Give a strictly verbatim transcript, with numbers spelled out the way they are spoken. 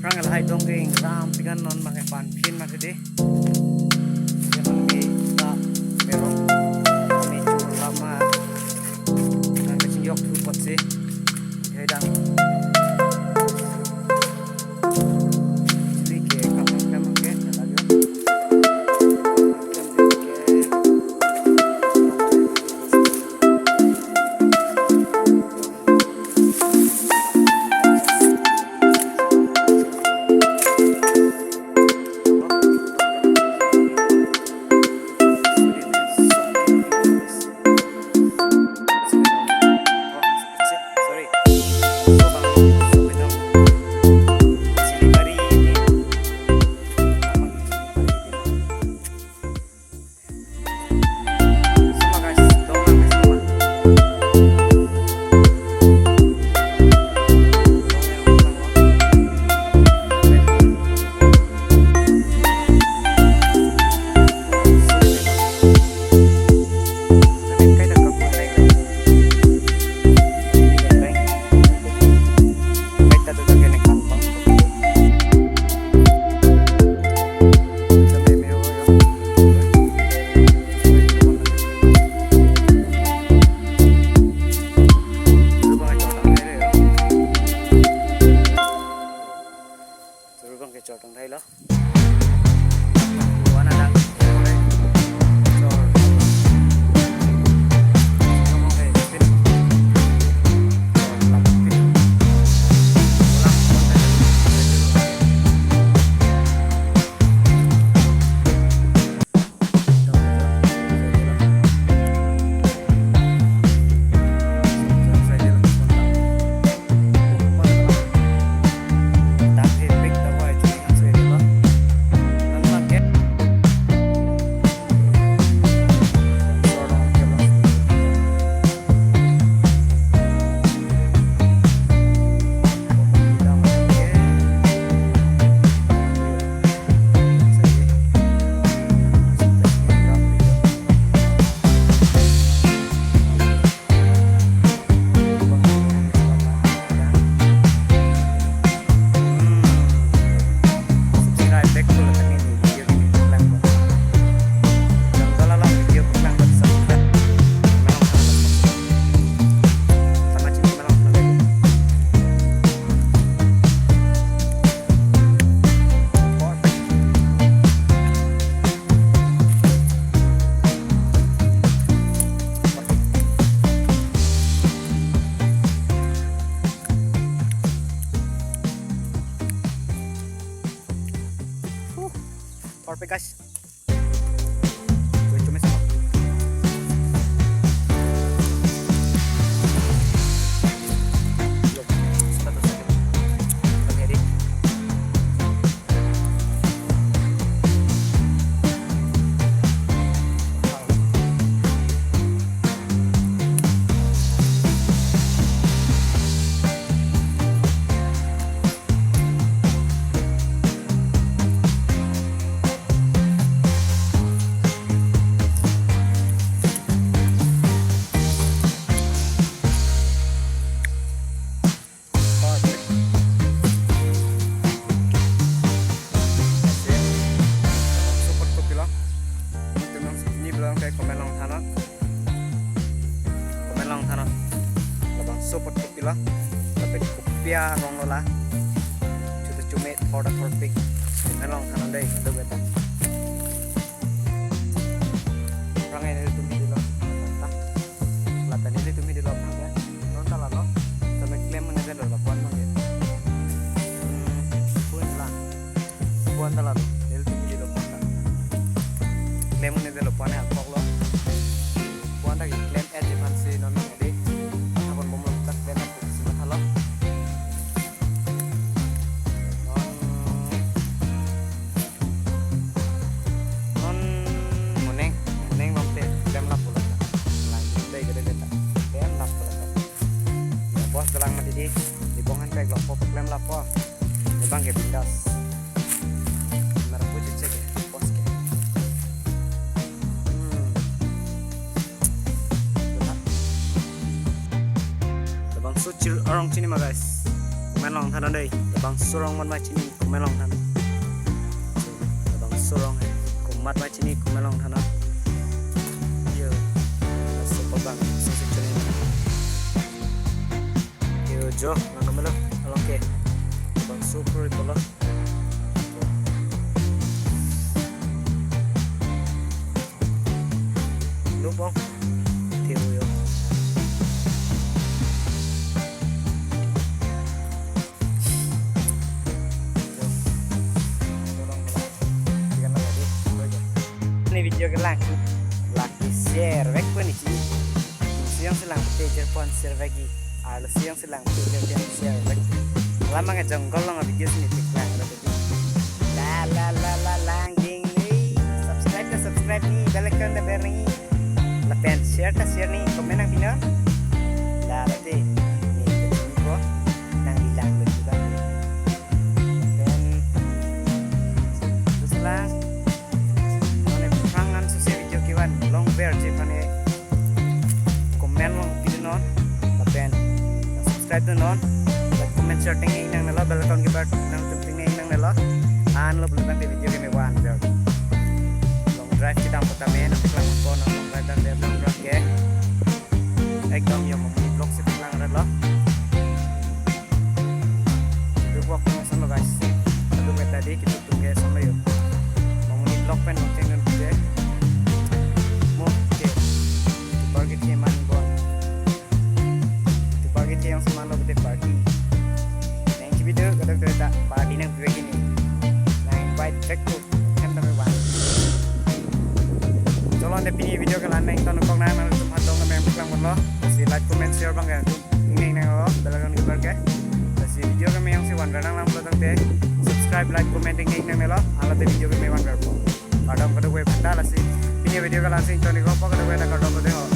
Rang lahai dong ke ingram pikan non bang ke panpin ma ke de. Jangan mi ta merong mi chur lama. Nang kecil yok tu pot si. Hai dang. Chili ke kapang kapang ke lagi. Chor bang ke chor tang thai lo. Wana dak. Chor. Perfect, guys. Wait, cumi sama. Yuk, status aja. Pag-edit. Perfect. Support kopilo. Teman-teman, ini belakang saya komen long sana. Komen long sana. Labangso apot kopilo. Tapi kopi arong lo la. Chuta chumi thor ta thorpik. Komen long sana dei. Aduh, beta. Rang ini tum di lo. Lata nelitum di lo ya. Non ta la lo. Sampai klem mana lo lapuan lo ya. Hmm, pun la. Puan ta la lo. Nelitum di lo puan ta. Klem mana lo puan ya kok lo. Puan ta klem aja aphan si non nang ade. Aphan bom lo ta klem aja si matha lo. Non, non moning, moning bang te klem lapu lo. Lang dei gede gede ta klem lapu lo. Ya, bos galang mati di, di bong han pek lo, po klem lapu. Di bang ke bindas. Mera pu cek cek ya, bos ke. Hmm. Labangso chir arong chini ma, guys. Komen long thanon dei. Labangso arong man ma chini. Kume Longthan. Labangso arong he. Komat ma chini Kume Longthan. Yo. Laso pabang sisi chini. Yo jo, nang Kume Long, along ke. Labangso puri polo. Lubong. Theo yo. Ini video kelang, laki share vek pon isi. Siang selang pete jer pon share vek i. Alo siang selang pete jer pon share vek. Lama nge jungle along video sini tik lang. La la la la lang ding ni. Subscribe ke subscribe ni, bell icon ta ber ni. Lapen share ta share ni, comment nangpinon. La late ni ko nangli lang betul kan. Then terus lang. Mane prangan susi video kevan longver je mane comment along pinon. Lapen subscribe dun non. Like, comment, share tengneng nangnelo, bell icon kebar nangtum tengneng nangnelo. Anlo belum nanti video kemevan ber. Long drive kedam kota men, nanti kelang pon, long drive dan dia long drive ke. Ekdom yo Mamuni Vlog si kelang rat lo. Duk walk nang son lo guys. Duk meta di kita tum ke son lo yo. Mamuni Vlog pen nong cheng nang ke. Mo ke. Bar ke man bon. Bar ke yang seman lo ke party. Nang chibi duk kadang kereta party nang piwe kini. Nang invite back to hem number one. Cholo, ante pini video ke la-an nang ton kok nang nangtum hatong ke meng kelang pon lo. Si like, comment, share bang ke tum ning nang lo, bell icon kebar ke. Si video ke meng si wan nang lang pulo tangte subscribe, like, comment ning nangnelo. Alate video ke meng wan ber. Kardom kadokave penta lasi. Pini video ke la-an si ton kok, kadokave ta kardom kadokave.